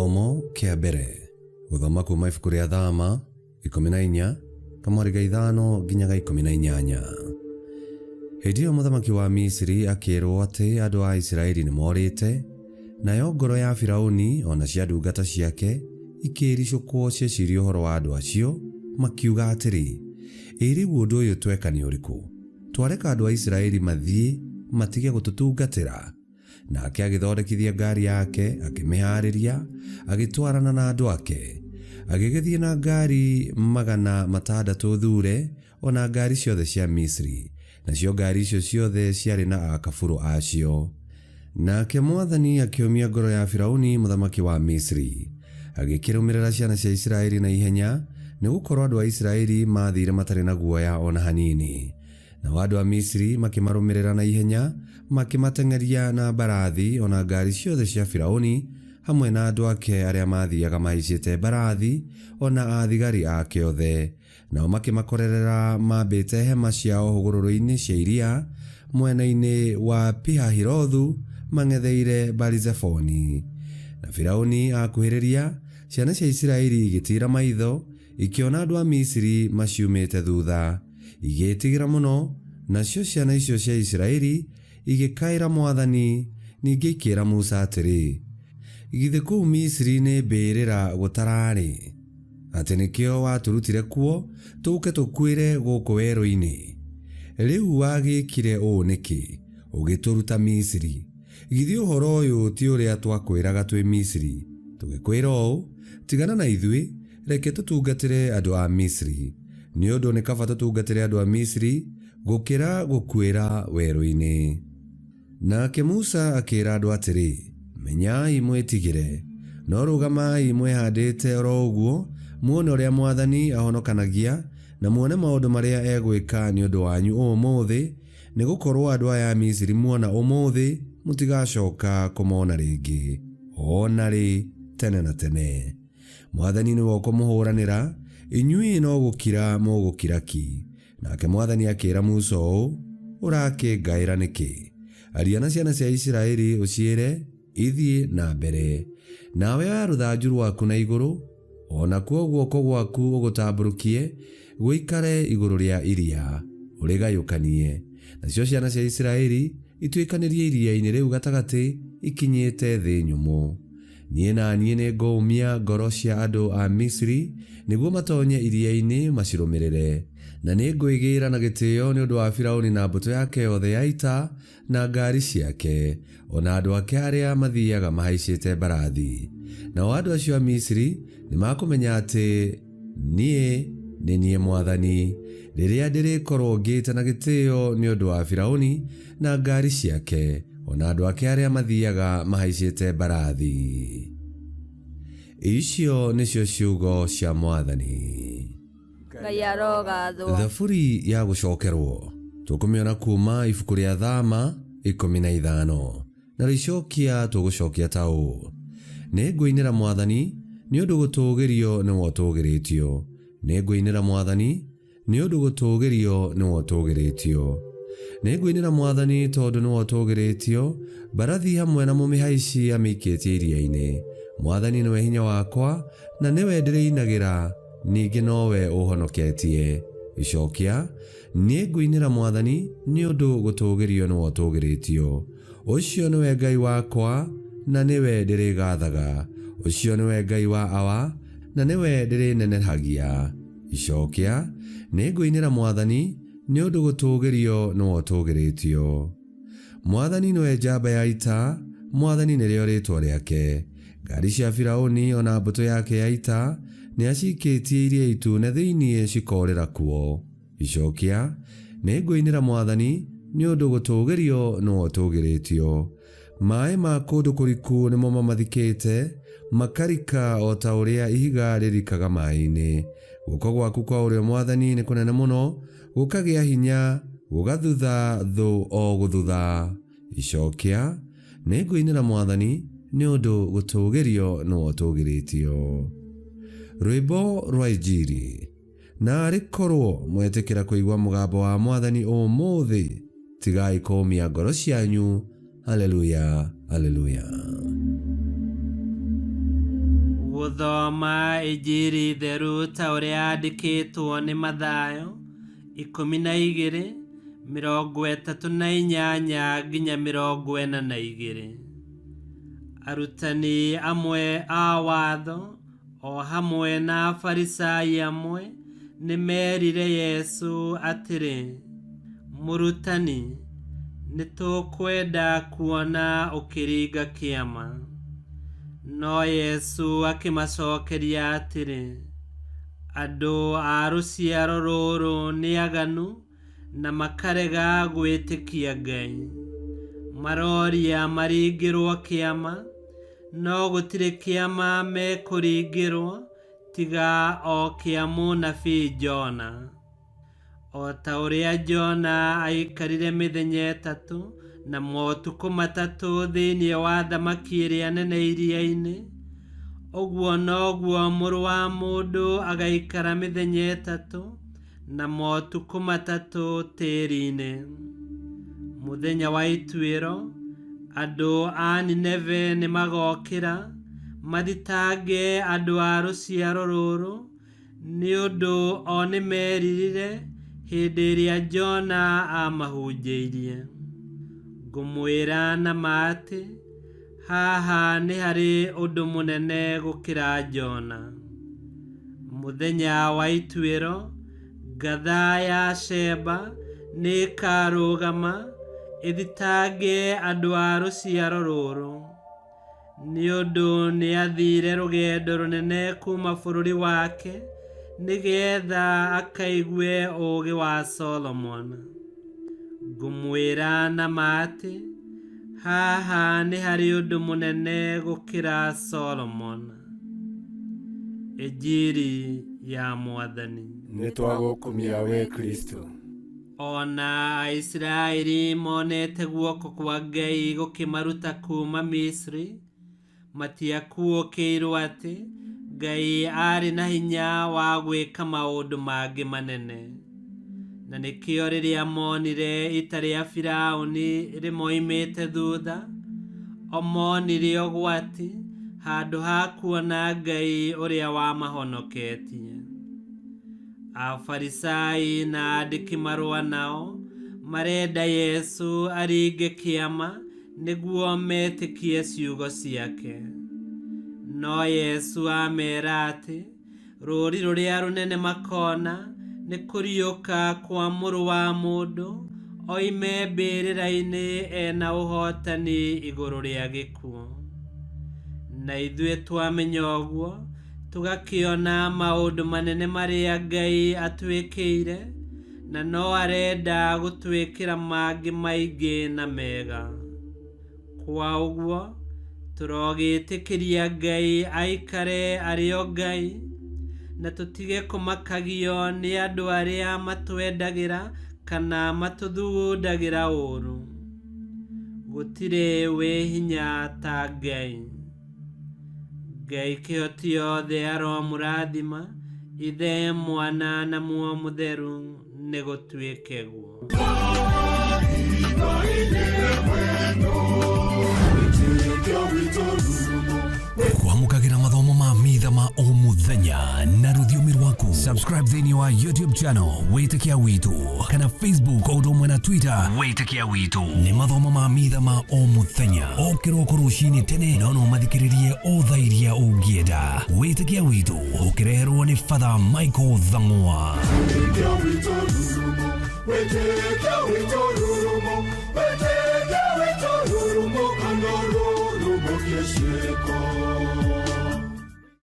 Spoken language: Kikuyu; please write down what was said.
Gĩthomo kĩa mbere gũthoma kuma ibuku rĩa Thama 14 kamwari ga 5 nginya ga 18. Hĩndĩ ĩyo mũthamaki wa Misiri akĩĩrwo atĩ andũ a Isiraeli nĩmorĩte, nayo ngoro ya Firaũni o na cia ndungata ciake ikĩĩricũkwo cieciria ũhoro wa andũ acio, makiuga atĩrĩ, Ĩ rĩu ũndũ ũyũ tweka nĩ ũrĩkũ, twareka andũ a Isiraeli mathiĩ matige gũtũtungatĩra? Nake agĩthondekithia ngaari yake, akĩmĩhaarĩria, agĩtwarana na andũ ake. Agĩgĩthiĩ na ngaari 600 thure, o na ngaari ciothe cia Misiri, nacio ngaari icio ciothe ciarĩ na akaburũ a cio. Nake mwathani akĩũmia ngoro ya Firauni mũthamaki wa Misiri, agĩkĩrũmĩrĩra ciana cia Isiraeli na ihenya, nĩ gũkorũo andũ a Isiraeli maathiire matarĩ na guoya o na hanini. Nao andũ a Misiri makĩmarũmĩrĩra na ihenya, makĩmateng'eria na mbarathi o na ngaari ciothe cia Firauni, hamwe na andũ ake arĩa maathiaga mahaicĩte mbarathi, o na athigari ake othe. Nao makĩmakorerera maambĩte hema ciao hũgũrũrũ-inĩ cia iria, mwena-inĩ wa Pi-hahirothu, mang'etheire Baali-zefoni. Na Firauni aakuhĩrĩria, ciana cia Isiraeli igĩtiira maitho, ikĩona andũ a Misiri maciumĩte thutha. Igĩĩtigĩra mũno, nacio ciana icio cia Isiraeli igĩkaĩra mwathani, ningĩ ikĩĩra Musa atĩrĩ, Githĩ kũu Misiri nĩ mbĩrĩra gũtaraarĩ, atĩ nĩkĩo watũrutire kuo tũũke tũkuĩre gũkũ werũ-inĩ? Rĩu wagĩĩkire ũũ nĩkĩ, ũgĩtũruta Misiri? Githĩ ũhoro ũyũ ti ũrĩa twakwĩraga twĩ Misiri, tũgĩkwĩra ũũ, 'Tigana na ithuĩ, Reke tũtungatĩre andũ a Misiri, nĩ ũndũ nĩ kaba tũtungatĩre andũ a Misiri gũkĩra gũkuĩra werũ-inĩ. Nake Musa akĩĩra andũ atĩrĩ, Menyai mwĩtigĩre, no rũgamai mwĩhandĩte o ro ũguo, muone ũrĩa mwathani ahonokanagia, na muone maũndũ marĩa egwĩka nĩ ũndũ wanyu ũmũthĩ, nĩ gũkorũo andũ aya a Misiri muona ũmũthĩ, mũtigacoka kũmona rĩngĩ o na rĩ tene na tene. Mwathani nĩwe ũkũmũhũranĩra, inyuĩ no gũkira mũgũkira ki. Nake mwathani akĩĩra Musa ũũ, Ũrakĩngaĩra nĩkĩ? Aria na ciana cia Isiraeli ũciĩre ithiĩ na mbere. Nawe oya rũthanju rwaku na igũrũ, o nakuo guoko gwaku ũgũtambũrũkie gũikare igũrũ rĩa iria, ũrĩgayũkanie. Nacio ciana cia Isiraeli ituĩkanĩrie iria-inĩ rĩu gatagatĩ ikinyĩte thĩ nyũmũ. Niĩ na niĩ nĩngũũmia ngoro cia andũ a Misiri nĩguo matoonye iria-inĩ macirũmĩrĩre. Na nĩngwĩgĩĩra na gĩtĩĩo nĩ ũndũ wa Firaũni na mbũtũ yake yothe ya ita na ngaari ciake, o na andũ ake arĩa mathiiaga mahaicĩte mbarathi. Nao andũ acio a Misiri nĩmakũmenya atĩ niĩ nĩ niĩ mwathani, rĩrĩa ndĩrĩkorwo ngĩĩte na gĩtĩĩo nĩ ũndũ wa Firaũni na ngaari ciake, o na andũ ake arĩa mathiaga mahaicĩte mbarathi. Icio nĩcio ciugo cia Mwathani. Ngai arogathwo. Thaburi ya gũcokerwo tũkũmĩona kuma ibuku rĩa Thama 15 na rĩcokia tũgũcokia ta ũũ: Nĩngũinĩra Mwathani nĩ ũndũ gũtũũgĩrio nĩwe ũtũũgĩrĩtio. Nĩngũinĩra Mwathani Nĩ ũndũ gũtũũgĩrio nĩwe ũtũũgĩrĩtio. Nĩngũinĩra Mwathani tondũ nĩwe ũtũũgĩrĩtio, mbarathi hamwe na mũmĩhaici amĩikĩtie iria-inĩ. Mwathani nĩwe hinya wakwa, na nĩwe ndĩrĩinagĩra, ningĩ nowe ũũhonoketie. Icokia, Nĩngũinĩra Mwathani nĩ ũndũ gũtũũgĩrio nĩwe ũtũũgĩrĩtio. Ũcio nĩwe Ngai wakwa, na nĩwe ndĩrĩgaathaga, ũcio nĩwe Ngai wa awa, na nĩwe ndĩrĩnenehagia. Icokia, Nĩngũinĩra Mwathani, nĩ ũndũ gũtũũgĩrio nĩwe ũtũũgĩrĩtio. Mwathani nĩwe njamba ya ita, Mwathani nĩrĩo rĩĩtwa rĩake. Ngaari cia Firaũni o na mbũtũ yake ya ita nĩacikĩtie Iria Itune thĩinĩ cikoorĩra kuo. Icokia, Nĩngũinĩra Mwathani, nĩ ũndũ gũtũũgĩrio nĩwe ũtũũgĩrĩtio. Maaĩ ma kũndũ kũriku nĩmo mamathikĩte, makarika o ta ũrĩa ihiga rĩrikaga maaĩ-inĩ. Guoko gwaku kwa ũrĩo, Mwathani, nĩ kũnene mũno, gũkagĩa hinya, gũgathutha thũ o gũthutha. Icokia, Nĩngũinĩra Mwathani, nĩ ũndũ gũtũũgĩrio nĩwe ũtũũgĩrĩtio. Rwĩmbo rwa Injiri. Naarĩ korwo mwetĩkĩra kũigua mũgambo wa Mwathani ũmũthĩ, tigai kũũmia ngoro cianyu. Haleluya, haleluya. Gũthoma Injiri theru ta ũrĩa yandĩkĩtwo nĩ Mathayo 12 38 nginya 42. Arutani amwe a watho o hamwe na Afarisai amwe nĩmerire Yesu atĩrĩ, Mũrutani, nĩtũkwenda kuona ũkĩringa kĩama. No Yesu akĩmacokeria atĩrĩ, Andũ a rũciaro rũrũ nĩ aganu na makarega gwĩtĩkia Ngai. Maroria maringĩrwo kĩama, no gũtirĩ kĩama mekũringĩrwo tiga o kĩa mũnabii Jona. O ta ũrĩa Jona aikarire mĩthenya 3 na motukũ 3 thĩinĩ wa thamaki ĩrĩa nene iria-inĩ, ũguo noguo Mũrũ wa Mũndũ agaikara mĩthenya 3 na motukũ 3 tĩĩri-inĩ. Mũthenya wa ituĩro, andũ a Nineve nĩmagokĩra mathitange andũ a rũciaro rũrũ, nĩ ũndũ o nĩmeririre hĩndĩ ĩrĩa Jona aamahunjĩirie. Ngũmwĩra na ma atĩ, haha nĩ harĩ ũndũ mũnene gũkĩra Jona. Mũthenya wa ituĩro, ngatha ya Sheba nĩĩkarũgama ĩthitange andũ a rũciaro rũrũ, nĩ ũndũ nĩathiire rũgendo rũnene kuma bũrũri wake nĩgetha akaigue ũũgĩ wa Solomon. Ngũmwĩra na ma atĩ, haha nĩ harĩ ũndũ mũnene gũkĩra Solomon. Injiri ya Mwathani. Nĩtwagũkumia we Kristo. Ona Aisiraeli monete guoko kwa Ngai gũkĩmaruta kuma Misri, matiakuũkĩirwo atĩ Ngai aarĩ na hinya wa gwĩka maũndũ mangĩ manene. Na nĩkĩo rĩrĩa monire ita rĩa Firaũni rĩmoimĩte thutha, o monire ũgwati handũ ha kuona Ngai ũrĩa wamahonoketie. Afarisai na andĩki marũa nao marenda Yesu aringe kĩama nĩguo metĩkie ciugo ciake. No Yesu amera atĩ rũũri rũrĩa rũnene makona nĩ kũriũka kwa Mũrũ wa Mũndũ oime mbĩrĩra-inĩ ena ũhootani igũrũ rĩa gĩkuũ. Na ithuĩ twamenya ũguo, tũgakĩona maũndũ manene marĩa Ngai atwĩkĩire, na no arenda gũtwĩkĩra mangĩ maingĩ na mega. Kwa ũguo, tũrogĩtĩkĩria Ngai aikare arĩ o Ngai, na tũtige kũmakagio nĩ andũ arĩa matwendagĩra kana matũthugundagĩra ũũru. Gũtirĩ wĩ hinya ta Ngai. Ngai kĩhoti yothe aromũrathima, Ithe, Mwana na Muoyo Mũtheru, nĩgũtuĩke guo. Kwamũkagĩra mathomo ma mitha ma o mũthenya na rũthiomi rwaku. Subscribe thĩinĩ wa YouTube channel Wĩtĩkia Witũ kana Facebook o ũndũ ũmwe na Twitter Wĩtĩkia Witũ. Nĩ mathomo ma mitha ma o mũthenya o kĩroko rũcinĩ tene, no no mathikĩrĩrie o thaa iria ũngĩenda. Wĩtĩkia Witũ ũkĩreherwo nĩ Father Michael Thang'wa. Wĩtĩkia witũ rurumo, wĩtĩkia witũ rurumo, wĩtĩkia witũ rurumo, kana rurumo kĩciĩko.